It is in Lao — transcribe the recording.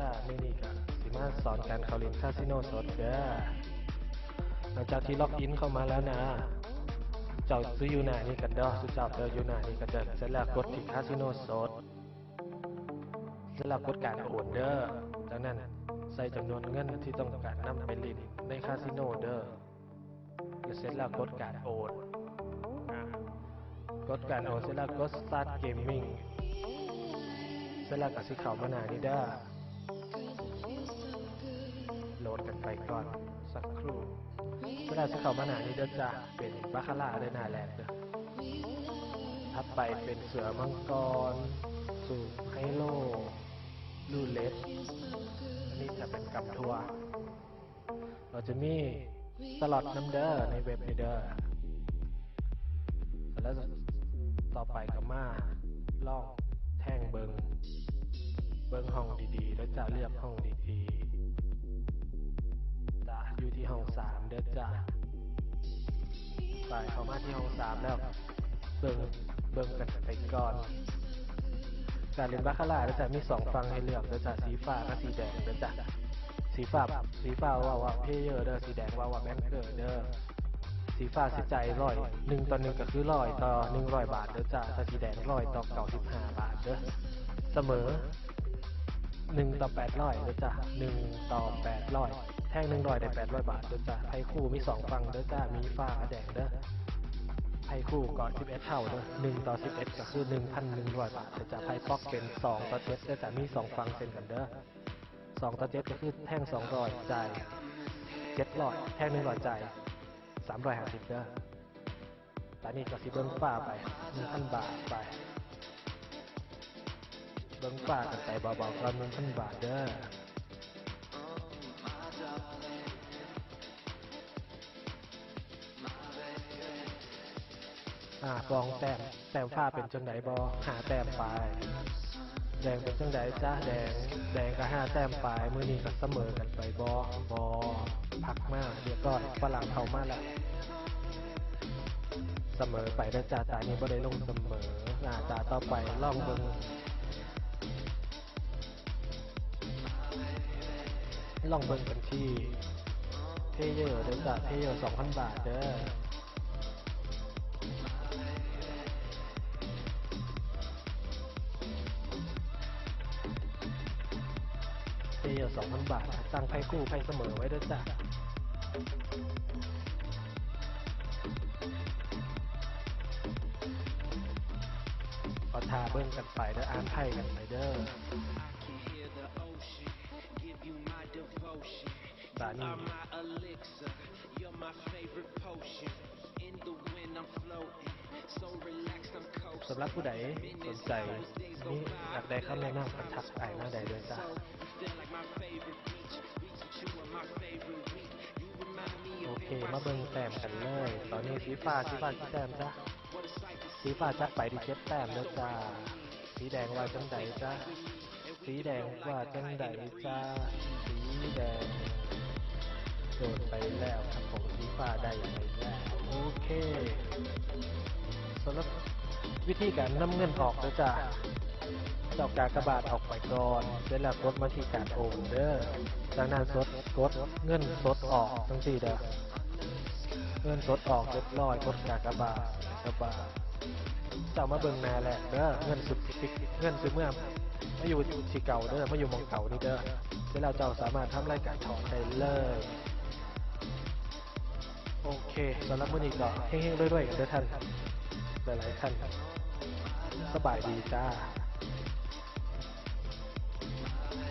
ຈ້າ ມື້ນີ້ກະຊິມາສອນການເຂົ້າຫຼິ້ນຄາສິໂນສົດເດີ. ຫຼັງຈາກທີ່ລັອກອິນເຂົ້າມາແລ້ວນະ ເຈົ້າຊິຢູ່ໜ້ານີ້ກັນເດີ ຊຸມເຈົ້າເດີ ຢູ່ໜ້ານີ້ກັນເດີ. ເສັດແລ້ວກົດທີ່ຄາສິໂນສົດ ເສັດແລ້ວກົດການໂອນເດີ. ຈາກນັ້ນໃສ່ຈຳນວນເງິນທີ່ຕ້ອງການນຳໄປຫຼິ້ນໃນຄາສິໂນເດີ. ແລ້ວເສັດແລ້ວກົດການໂອນ ອາ ກົດການໂອນເສັດແລ້ວກົດ Start Gaming ເສັດແລ້ວກະຊິເຂົ້າມາໜ້ານີ້ເດີ. ໂຫຼດກັນໄປກ່ອນສັກຄรู่. ເສັດແລ້ວຊິເຂົ້າມາໜ້ານີ້ເດີຈ້າ ເປັນບາຄາຣາເດີ ໜ້າແລກເດີ. ຖັດໄປເປັນເສືອມັງກອນ ສູບໄຮໂລ ລູເລັດ ອັນນີ້ຈະເປັນກຳທົວ. ເຮົາຈະມີສະລັອດນຳເດີ ໃນເວັບນີ້ເດີ. ແລ້ວຕໍ່ໄປກໍມາລອງແທ່ງເບິ່ງ ເບິ່ງຫ້ອງດີໆເດີຈ້າ ເລືອກຫ້ອງດີໆ. ຈ້າ ຢູ່ທີ່ຫ້ອງສາມເດີຈ້າ. ໄປ ເຂົ້າມາທີ່ຫ້ອງສາມແລ້ວ ເບິ່ງ ເບິ່ງກັນໄປກ່ອນ. ການຫຼິ້ນບາຄາຣາເດີຈ້າ ມີສອງຝັ່ງໃຫ້ເລືອກເດີຈ້າ ສີຟ້າກັບສີແດງເດີຈ້າ. ສີຟ້າ ສີຟ້າເວົ້າວ່າ player ເດີ ສີແດງເວົ້າວ່າ banker ເດີ. ສີຟ້າຊິຈ່າຍຮ້ອຍ ໜຶ່ງຕໍ່ໜຶ່ງກໍຄືຮ້ອຍຕໍ່ໜຶ່ງຮ້ອຍບາດເດີຈ້າ ຖ້າສີແດງຮ້ອຍຕໍ່ເກົ້າສິບຫ້າບາດເດີ. ສະເໝີ ໜຶ່ງຕໍ່ແປດຮ້ອຍເດີຈ້າ ໜຶ່ງຕໍ່ແປດຮ້ອຍ ແທ່ງໜຶ່ງຮ້ອຍໄດ້ແປດຮ້ອຍບາດເດີຈ້າ. ໄພຄູ່ມີສອງຝັ່ງເດີຈ້າ ມີຟ້າກັບແດງເດີ. ໄພຄູ່ກໍສິບເອັດເທົ່າເດີ ໜຶ່ງຕໍ່ສິບເອັດກໍຄືໜຶ່ງພັນໜຶ່ງຮ້ອຍບາດເດີຈ້າ. ໄພປ໋ອກເປັນສອງຕໍ່ເຈັດເດີຈ້າ ມີສອງຝັ່ງເຊັ່ນກັນເດີ. ສອງຕໍ່ເຈັດກໍຄືແທ່ງສອງຮ້ອຍ ຈ່າຍເຈັດຮ້ອຍ ແທ່ງໜຶ່ງຮ້ອຍ ຈ່າຍສາມຮ້ອຍຫ້າສິບເດີ. ຕານີ້ກໍຊິເບິ່ງຟ້າໄປ ໜຶ່ງພັນບາດໄປ ເບິ່ງຟ້າກັນໄປເບົາໆກ່ອນ ໜຶ່ງພັນບາດເດີ. ອາ ປອງແຕ້ມ ແຕ້ມຟ້າເປັນຈັ່ງໃດບໍ່? ຫ້າແຕ້ມໄປ. ແດງເປັນຈັ່ງໃດຈະ? ແດງ ແດງກໍຫ້າແຕ້ມໄປ. ມື້ນີ້ກໍສະເໝີກັນໄປບໍ່? ບໍ່. ພັກມາຮຽບຮ້ອຍ ຝຣັ່ງເຂົ້າມາແລ້ວ ສະເໝີໄປເດີຈ້າ. ຕານີ້ບໍ່ໄດ້ລົງສະເໝີ. ອາ ຕາຕໍ່ໄປລອງເບິ່ງ ລອງເບິ່ງກັນທີ່ player ເດີຈ້າ player ສອງພັນບາດເດີ. player ສອງພັນບາດ ຕັ້ງໄພຄູ່ໄພສະເໝີໄວ້ເດີຈ້າ. ກໍຖ້າເບິ່ງກັນໄປເດີ ອ່ານໄພກັນໄປເດີ. ບາດນີ້ ສຳລັບຜູ້ໃດສົນໃຈ ມີ ຢາກໄດ້ຄຳແນະນຳ ກໍທັກໄປມາໄດ້ເດີຈ້າ. ໂອເຄ ມາເບິ່ງແຕ້ມກັນເລີຍ. ຕອນນີ້ສີຟ້າ ສີຟ້າ ຈັກແຕ້ມຈະ? ສີຟ້າຈັດໄປທີ່ເຈັດແຕ້ມເດີຈ້າ. ສີແດງວ່າຈັ່ງໃດຈະ? ສີແດງວ່າຈັ່ງໃດຈະ? ສີແດງໂດນໄປແລ້ວຄັບຜົມ ສີຟ້າໄດ້ໄປແລ້ວ. ໂອເຄ ສຳລັບວິທີການນຳເງິນອອກເດີຈ້າ. ເຈົ້າກາກະບາດອອກໄປກ່ອນ ເສັດແລ້ວກົດມາທີ່ການໂອນເດີ. ຈາກນັ້ນສົດ ກົດເງິນສົດອອກຈັ່ງຊີ້ເດີ. ເງິນສົດອອກຮຽບຮ້ອຍ ກົດກາກະບາດ ກາກະບາດ. ເຈົ້າມາເບິ່ງໜ້າແລກເດີ ເງິນສຸດ ເງິນສຸດເມືອງ ມາຢູ່ທີ່ເກົ່າເດີ ມາຢູ່ໝ່ອງເກົ່ານີ້ເດີ. ເສັດແລ້ວເຈົ້າສາມາດທຳລາຍການຖອນໄດ້ເລີຍ. ໂອເຄ ສຳລັບມື້ນີ້ກໍເຮັງໆ ລວຍໆ ກັນເດີທ່ານ ຫຼາຍໆ ທ່ານ. ສະບາຍດີຈ້າ.